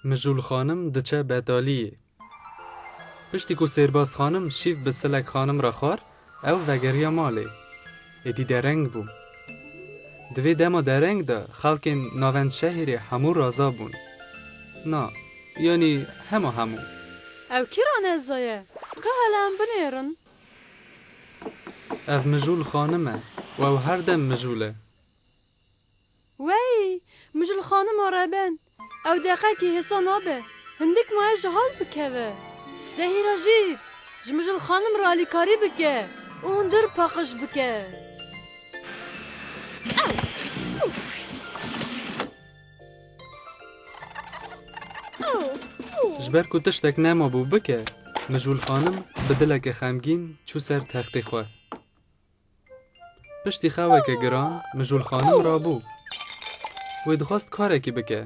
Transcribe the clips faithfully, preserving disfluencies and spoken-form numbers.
Mijûl xanim diçe betaliyê. Piştî ku Sêrbaz xanim şîv bi Silek xanim re xwar, ew vegeriya malê. Êdî dereng bû. Di vê dema dereng de xelkên navend şehîrê hemû raza bûn. Na, yanî hema hemû. Ew kî raneza ye? Ka hele em binêrin. Ev mijûl xanim e û ew her dem mijûl e. Wey, mijûl xanima reben. Ew deqekî hêsa nabe. Hindik maye ji hal bikeve. Sehîra jîr, ji mijûl xanim re alîkarî bike û hundir paqij bike. Ji ber ku tiştek nemabû bike, mijûl xanim bi dileke xemgîn çû ser textê xwe. Piştî xeweke giran, mijûl xanim rabû. Wê dixwest karekî bike.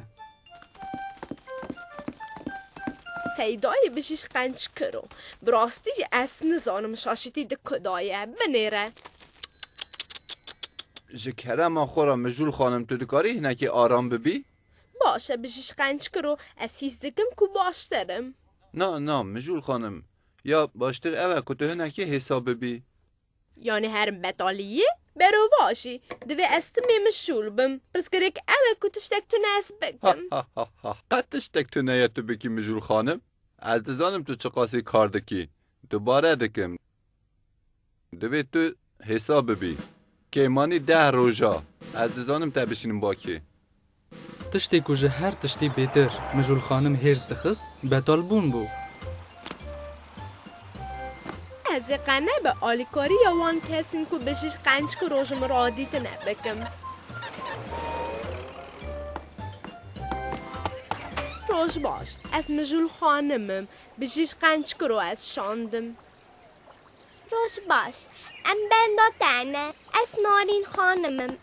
Seydayê bijîş qenc kiro. Bi rastî jî ez nizanim şaşitî di ku de ye. Binêre. Ji kerema xwe re mijûl xanim, tu dikarî hinekî aram bibî? Baş e, bijîş qenc kiro. Ez hîs dikim ku baştir im. Na, na, mijûl xanim. Ya baştir ew e ku tu hinekî hêsa bibî. Yanî herim betaliyê? Berovajî, divê ez timê mijûl bim. Pirsgirêk ew e ku tiştek tune ez bikim. Ha, ha, ha, ha. Qet tiştek tune ye tu bikî mijûl xanim. Ez dizanim tu çiqasî kar dikî. Dubare dikim. Divê tu hêsa bibî. Kêmanî deh roja. Ez dizanim te bişînim bakê. Tiştê ku ji her tiştî bêtir mijûl xanim hêrs dixist, betalbûn bû. Ez ê qe nebe alîkariya wan kesên ku bijîş qenc kiro ji min re dîtine bikim. Roj baş, ez mijûl xanim im. Bijîş qenc kiro ez şandim. Roj baş, em benda te ne. Ez Narîn xanim im.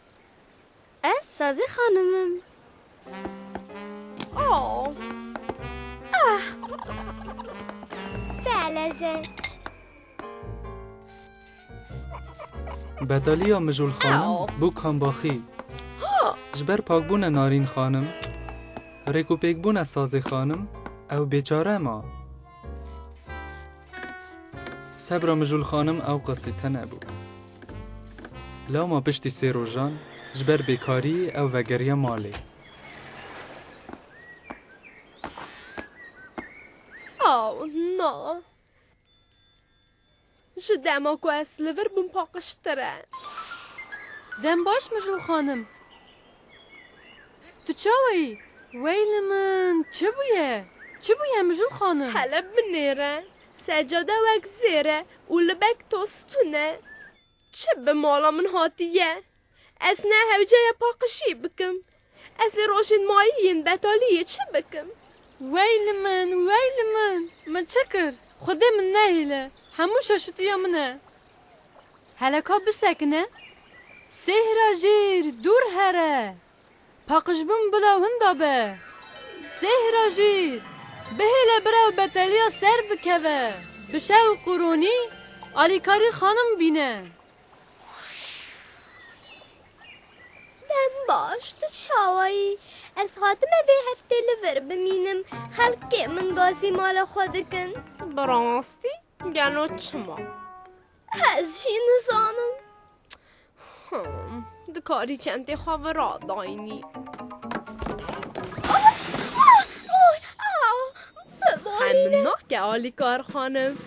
Ez Sazê xanim im. Oh. Ah. Feleze. Betaliya mijûl xanim Ew. bû kambaxî. Ha. Ji ber pakbûna Narîn xanim, rêkûpêkbûna Sazê xanim, ew bêçare ma. Sebra mijûl xanim ew qasî tune bû. Lewma piştî sê rojan ji ber bêkarî ew vegeriya malê. Aw, na. Ji dema ku ez li vir bûm paqijtir e. Dem baş mijûl xanim. Tu çawa yî? Wey li min, çi bûye? Çi bûye mijûl xanim? Hele binêre. Secade wek zêr e û libek toz tune. Çi bi mala min hatiye? Ez ne hewce ye paqijî bikim. Ez ê rojên mayî yên betaliyê çi bikim? Wey li min, wey li min! Min çi kir? Xwedê min nehêle. Hemû şaşitiya min e. Hele ka bisekine. Sêhra jîr, dûr here! Paqijbûn bila winda be. Sêhra jîr, bihêle bira beteliya ser bikeve. Bi şev û qûronî alîkarî xanim bîne. Dem baş, tu çawa yî? Ez hatime vê heftê li vir bimînim. Xelkê min gazî mala xwe dikin. Bi rastî? Gelo çima? Ez jî nizanim. Hmm, dikarî çentê xwe vira daynî. Ah, ah, oy, ah, bibarîne. Xem nake alîkar xanim.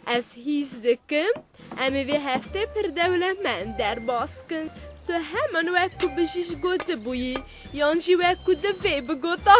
Ez hîs dikim, em ê vê heftê pir dewlemend derbas kin. Tu heman wek ku bijîş gotibûyî, yan jî wek ku divê bigota.